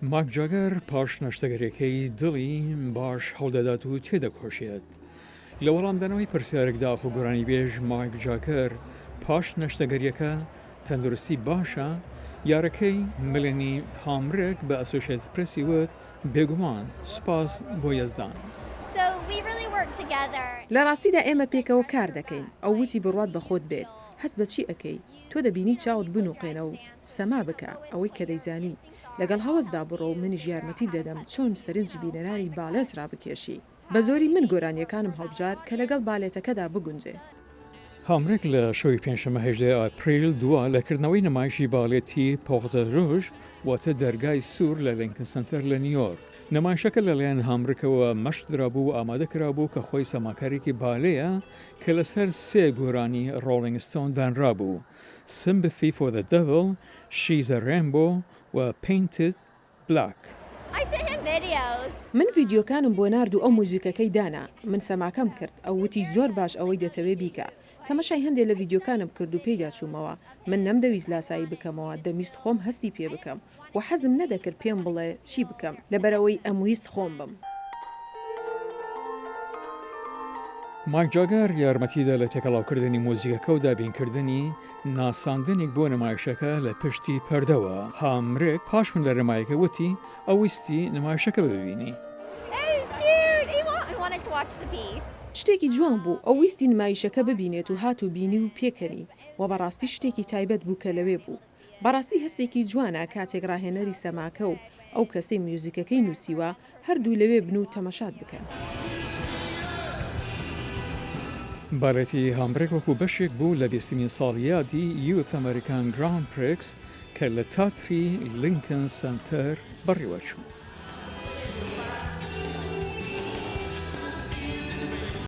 مایک جاگەر پاش نەشتەگەریەکەی دڵی باش هەوڵدەدات و تێدەکۆشێت. لە وەڵامدانەوەی پرسیارێکدا ئاخۆ گۆرانیبێژ مایک جاگەر پاش نەشتەگەریەکە تەندروستی باشە، یارەکەی ملێنی هامرک بە ئەسۆشێتد پرێسی وت، بێگومان، سوپاس بۆ یەزدان. لە ڕاستیدا ئێمە پێکەوە کار دەکەین. ئەو وتی بڕوات بە خۆت بێت. هەست بە چی ئەکەی؟ تۆ دەبینی چاوت بنوقێنە و سەما بکە، ئەوەی کە دەیزانی. لەگەڵ هەوەسدا بڕۆ و منیش یارمەتیت دەدەم چۆن سەرنجی بینەرانی بالێت ڕابکێشی. بە زۆری من گۆرانییەکانم هەڵبژارد کە لەگەڵ بالێتەکەدا بگونجێ. هامرک لە شەوی پێنجشەممە 18 ئاپریل دوا لە کردنەوەی نمایشی بالێتی Porte Rouge واتە دەرگای سوور لە لینکن سەنتەر لە نیویۆرک. نمایشەکە لەلایەن هامرکەوە مەشق درابوو و ئامادە کرابوو کە خۆی سەماکارێکی بالێیە کە لەسەر سێ گۆرانی ڕۆڵینگ ستۆن دانرابوو، Sympathy for the Devil، She's a Rainbow و Paint It Black. من ڤیدیۆکانم بۆ نارد و ئەو موزیکەکەی دانا، من سەماکەم کرد، ئەو وتی زۆر باش ئەوەی دەتەوێ بیکە. تەمەشای هەندێ لە ڤیدیۆکانم کرد و پێیدا چوومەوە، من نەمدەویست لاسایی بکەمەوە، دەمویست خۆم هەستی پێ بکەم و حەزم نەدەکرد پێم بڵێ چی بکەم، لەبەرئەوەی ئەمویست خۆم بم. مایک جاگەر یارمەتیدا لە تێکەڵاوکردنی موزیکەکە و دابینکردنی ناساندنێک بۆ نمایشەکە لە پشتی پەردەوە. هامرک پاش هونەرنمایەکە وتی، ئەو ویستی نمایشەکە ببینی. شتێکی جوان بوو، ئەو ویستی نمایشەکە ببینێت و هات و بینی و پێکەنی، وە بەڕاستی شتێکی تایبەت بوو کە لەوێ بوو. بەڕاستی هەستێکی جوانە کاتێک ڕاهێنەری سەماکە و ئەو کەسەی میوزیکەکەی نووسیوە هەردوو لەوێ بن و تەمەشات بکەن. بالێتی هامبرگ وەکو بەشێک بوو لە بیستمین ساڵیادی Youth American Grand Prix کە لە تاتری لینکن سەنتەر بەڕێوەچوو.